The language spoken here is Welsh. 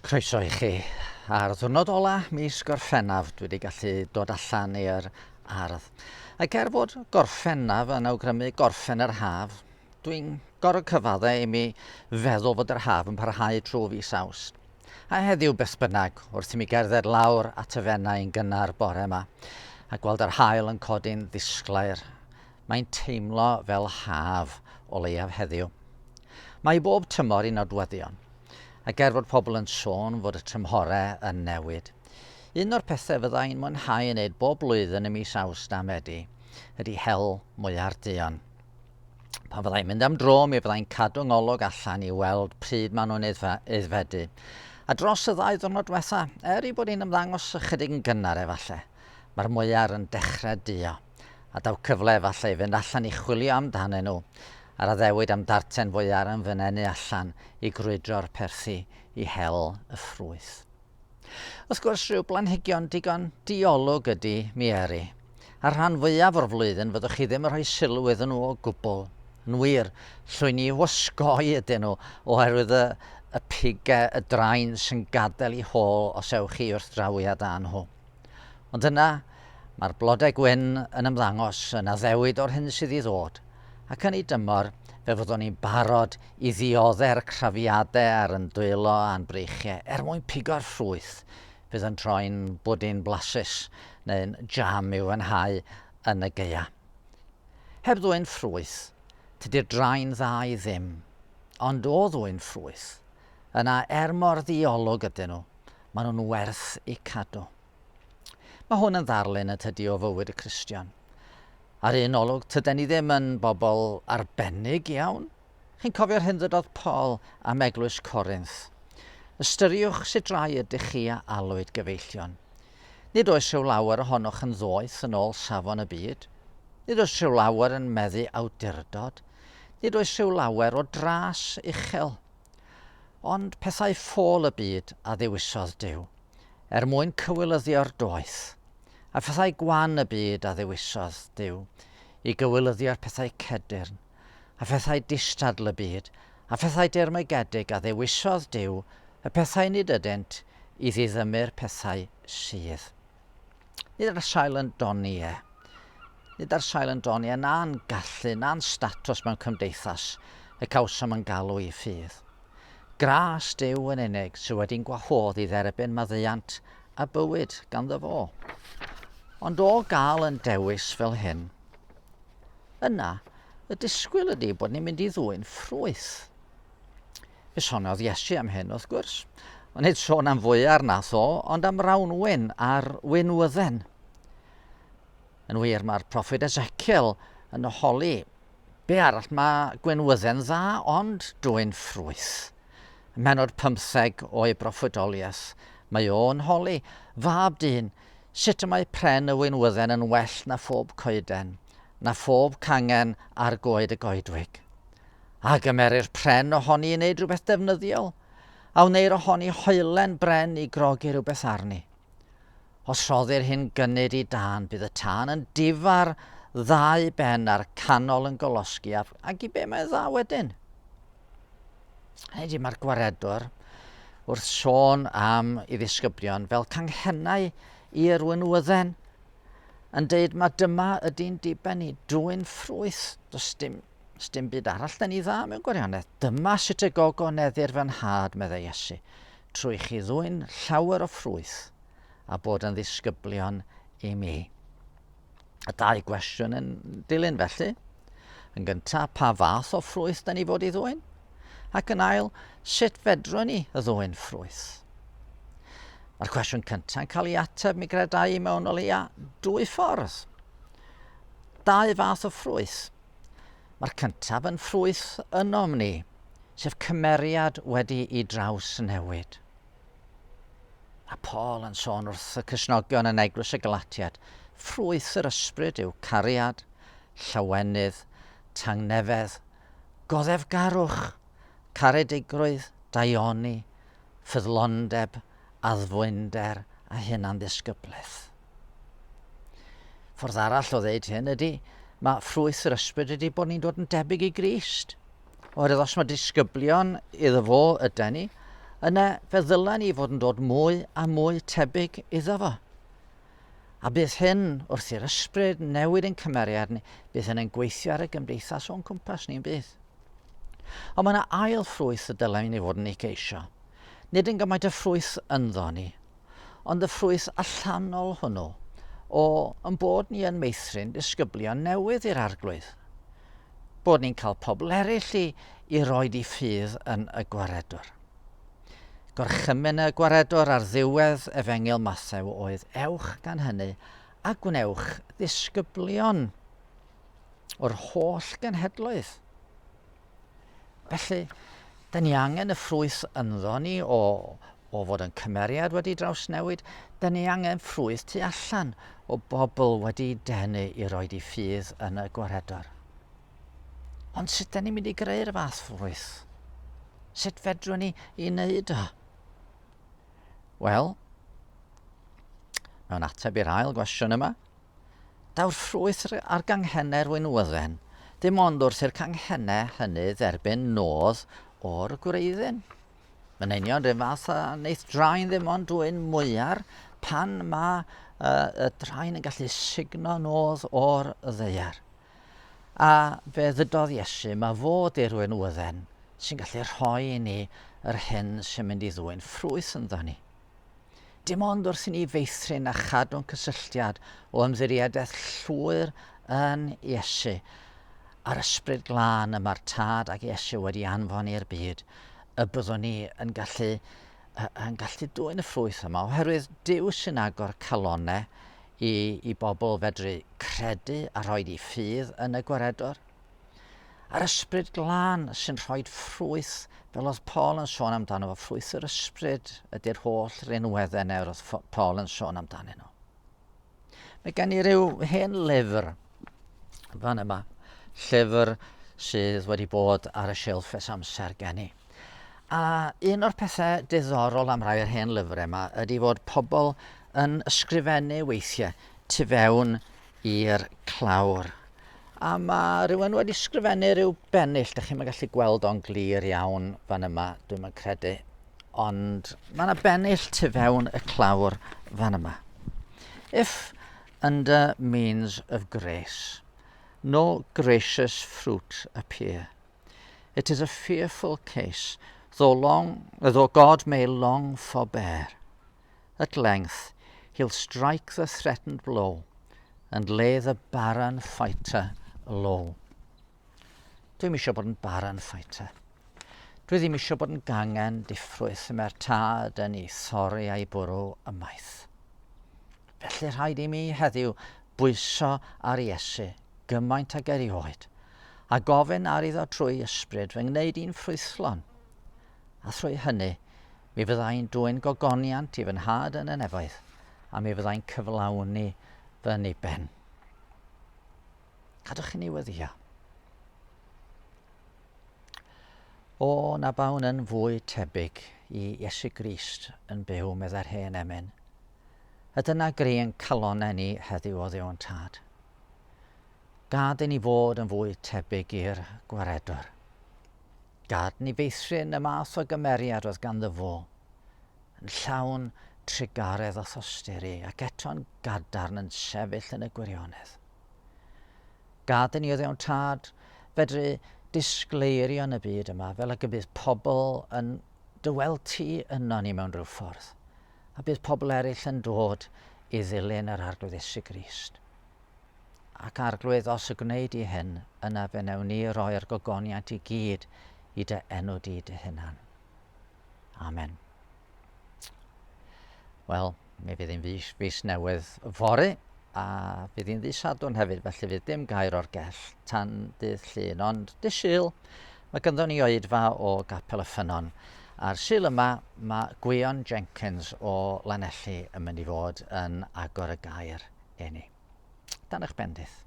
Croeso i chi. Ar ddwrnod ola mis Gorffennaf dwi wedi gallu dod allan i'r ardd. Ac er fod Gorffennaf yn awgrymu gorffen yr haf, dwi'n gorfod cyfadde i mi feddwl fod yr haf yn parhau trwy fis Awst. A heddiw beth bynnag, wrth i mi gerdded lawr at y Fenai yn gynnar bore yma, a gweld yr haul yn codi'n ddisglair, mae'n teimlo fel haf o leiaf heddiw. Mae i bob tymor ei nodweddion, ac er fod pobl yn sôn fod y tymhorau yn newid, un o'r pethau fydda i'n mwynhau ei wneud bob blwyddyn ym mis Awst a Medi ydy hel mwyar duon. Pan fydda i'n mynd am dro, mi fydda i'n cadw ngolwg allan i weld pryd maen nhw'n aeddfedu. A dros y ddau ddiwrnod diwetha, er ei bod hi'n ymddangos ychydig yn gynnar efallai, mae'r mwyar yn dechrau duo. A daw cyfle efallai i fynd allan i chwilio amdanyn nhw, a'r addewid am darten fwyar yn fy nenu allan i grwydro'r perthi i hel y ffrwyth. Wrth gwrs, rhyw blanhigion digon diolwg ydy mieri. A'r rhan fwyaf o'r flwyddyn fyddwch chi ddim yn rhoi sylw iddyn nhw o gwbl. Yn wir, llwyni i'w osgoi ydyn nhw oherwydd y, y pigau, y draen sy'n gadael i hôl os ewch chi wrth drawiad â nhw. Ond yna, mae'r blodau gwyn yn ymddangos yn addewid o'r hyn sydd i ddod, ac yn ei dymor, fe fyddwn ni'n barod i ddiodde'r crafiadau ar yn dwylo a'n breichiau er mwyn pigo'r ffrwyth fydd yn troi'n bwdin blasus neu'n jam i'w fwynhau yn y gaea. Heb ddwyn ffrwyth, tydi'r draen dda i ddim, ond o ddwyn ffrwyth, yna er mor ddiolwg ydyn nhw, maen nhw'n werth eu cadw. Mae hwn yn ddarlun y tydi o fywyd y Cristion. Ar un olwg, tyden ni ddim yn bobl arbennig iawn. Chi'n cofio'r hyn ddydodd Paul am eglwys Corinth? Ystyriwch sut rai ydych chi a alwyd gyfeillion. Nid oes rhyw lawer ohonoch yn ddoeth yn ôl safon y byd. Nid oes rhyw lawer yn meddu awdurdod. Nid oes rhyw lawer o dras uchel. Ond pethau ffôl y byd a ddewisodd Duw, er mwyn cywilyddio'r doeth, a phethau gwan y byd a ddewisodd Duw, i gywilyddio'r pethau cedyrn, a phethau distadl y byd, a phethau dirmygedig a ddewisodd Duw, y pethau nid ydynt, i ddiddymu'r pethau sydd. Nid ar sail yn doniau. Nid ar sail yn doniau na'n gallu, na'n statws mewn cymdeithas y cawsom yn galw i ffydd. Gras Duw yn unig sydd wedi'n gwahodd i dderbyn maddeuant a bywyd ganddo fo. Ond o gael yn dewis fel hyn, yna y disgwyl ydy bod ni'n mynd i ddwyn ffrwyth. Fe soniodd Iesu am hyn, wrth gwrs. Ond nid sôn am fwyar nath o, ond am rawnwin a'r winwydden. Yn wir, mae'r proffwyd Ezekiel yn holi, be arall mae gwinwydden dda ond dwyn ffrwyth? Ym mhennod 15 o'i broffwydoliaeth, mae o'n holi, fab dyn, sut y mae pren y winwydden yn well na phob coeden, na phob cangen ar goed y goedwig? A gymerir pren ohoni i wneud rhywbeth defnyddiol? A wneir ohoni hoelen bren i grogi rhywbeth arni? Os rhoddir hyn gynnud i dân, bydd y tân yn difa'r ddau ben a'r canol yn golosgi, ac i be mae'n dda wedyn? Hynny ydi, mae'r gwaredwr wrth sôn am i ddisgyblion fel canghennau i'r winwydden yn deud mae dyma ydy'n diben ni, dwyn ffrwyth, does dim Sdim byd arall da ni dda mewn gwirionedd. Dyma sut y gogoneddir fy nhad, meddai Iesu, trwy chi ddwyn llawer o ffrwyth a bod yn ddisgyblion i mi. Y dau gwestiwn yn dilyn felly. Yn gyntaf, pa fath o ffrwyth da ni fod i ddwyn? Ac yn ail, sut fedrwn ni ddwyn ffrwyth? Mae'r cwestiwn cyntaf yn cael ei ateb, mi gredai, mewn o leia dwy ffordd. Dau fath o ffrwyth. Mae'r cyntaf yn ffrwyth ynom ni, sef cymeriad wedi i draws newid. Mae Paul yn sôn wrth y Cristnogion yn Eglwys y Galatiad, ffrwyth yr ysbryd yw cariad, llawenydd, tangnefedd, goddefgarwch, caredigrwydd, daioni, ffyddlondeb, addfwynder a hunanddisgyblaeth. Ffordd arall o ddeud hyn ydy, mae ffrwyth yr ysbryd ydy bod ni'n dod yn debyg i Grist. Oherwydd os mae disgyblion iddo fo ydy ni, yna fe ddylen ni fod yn dod mwy a mwy tebyg iddo fo. A bydd hyn, wrth i'r ysbryd newid ein cymeriad ni, bydd hyn yn gweithio ar y gymdeithas o'n cwmpas ni'n bydd. Ond mae yna ail ffrwyth y dylem ni fod yn ei geisio. Nid yn gymaint y ffrwyth ynddo ni, ond y ffrwyth allanol hwnnw o yn bod ni yn meithrin disgyblion newydd i'r arglwydd. Bod ni'n cael pobl eraill i, i roed i ffydd yn y gwaredwr. Gorchymyn y gwaredwr ar ddiwedd Efengyl Mathew oedd ewch gan hynny a gwnewch ddisgyblion o'r holl genhedloedd. Felly, da ni angen y ffrwyth ynddo ni o, o fod yn cymeriad wedi drawsnewid, da ni angen ffrwyth tu allan o bobl wedi denu i roed i ffydd yn y gwaredwr. Ond sut da ni'n mynd i greu'r fath ffrwyth? Sut fedrwn ni i wneud o? Wel, mewn ateb i'r ail gwestiwn yma, Daw'r ffrwyth ar ganghennau'r winwydden, dim ond wrth i'r canghennau hynny dderbyn nodd o'r gwreiddyn. Mae'n union rhywun fath a wneith draen ddim ond dwyn mwyar pan mae uh, y draen yn gallu sugno nodd o'r ddaear. A fe ddydodd Iesu, mae fod i'r winwydden sy'n gallu rhoi i ni yr hyn sy'n mynd i ddwyn ffrwyth ynddo ni. Dim ond wrth i ni feithrin a chadw'n cysylltiad o ymddiriedaeth llwyr yn Iesu a'r Ysbryd Glân y mae'r Tad ac Iesu wedi anfon i'r byd, y byddwn ni yn gallu, yn gallu dwyn y ffrwyth yma, oherwydd Duw sy'n agor calonau i, i bobl fedru credu a rhoi i ffydd yn y gwaredwr. A'r ysbryd glân sy'n rhoi ffrwyth, fel oedd Paul yn sôn amdano fo, ffrwyth yr ysbryd ydy'r holl rinweddau neu oedd Paul yn sôn amdanyn nhw. Mae gen i ryw hen lyfr fan yma, llyfr sydd wedi bod ar y silff ers amser gen i. A un o'r pethau diddorol am rai o'r hen lyfrau yma ydy fod pobl yn ysgrifennu weithiau tu fewn i'r clawr. A mae rhywun wedi sgrifennu rhyw bennill, dych chi'n gallu gweld o'n glir iawn fan yma, dwi'n yn credu. Ond mae yna bennill tu fewn y clawr fan yma. If under means of grace, no gracious fruit appear. It is a fearful case, though, long, though God may long forbear. At length, he'll strike the threatened blow and lay the barren fighter low. Dwi'm eisiau bod yn barren fighter. Dwi ddim eisiau bod yn gangen diffrwyth y mae'r tad yn ei thorri a'i bwrw ymaith. Felly rhaid i mi heddiw bwyso ar Iesu gymaint ag erioed, a gofyn ar iddo trwy ysbryd fy ngwneud i'n ffrwythlon. A thrwy hynny, Mi fyddai'n dwyn gogoniant i fy nhad yn y nefoedd, a mi fyddai'n cyflawni fy niben. Cadwch i ni weddio. O, na bawn yn fwy tebyg i Iesu Grist yn byw, meddai'r hen emyn. A dyna gri yn calonau ni heddiw o Dduw yn Tad. Gad i ni fod yn fwy tebyg i'r Gwaredwr. Gad ni feithrin y math o gymeriad oedd ganddo fo, yn llawn trugaredd a thosturi ac eto'n gadarn yn sefyll yn y gwirionedd. Gad i ni o ddewn tad fedru disgleirio yn y byd yma fel ag y bydd pobl yn dy weld ti yno ni mewn rhyw ffordd, a bydd pobl eraill yn dod i ddilyn yr Arglwydd Iesu Grist. Ac Arglwydd, os y gwnei di hyn, yna fe wnewn ni roi'r gogoniant i gyd i dy enw di dy hunan. Amen. Wel, mi fydd hi'n fis, fis newydd fory, a fydd hi'n ddydd Sadwrn hefyd, felly fydd dim gair o'r gell tan dydd Llun, ond dydd Sul, mae gynddo ni oedfa o Gapel y Ffynnon. A'r Sul yma, mae Gwion Jenkins o Lanelli yn mynd i fod yn agor y gair i ni. Dan eich bendith.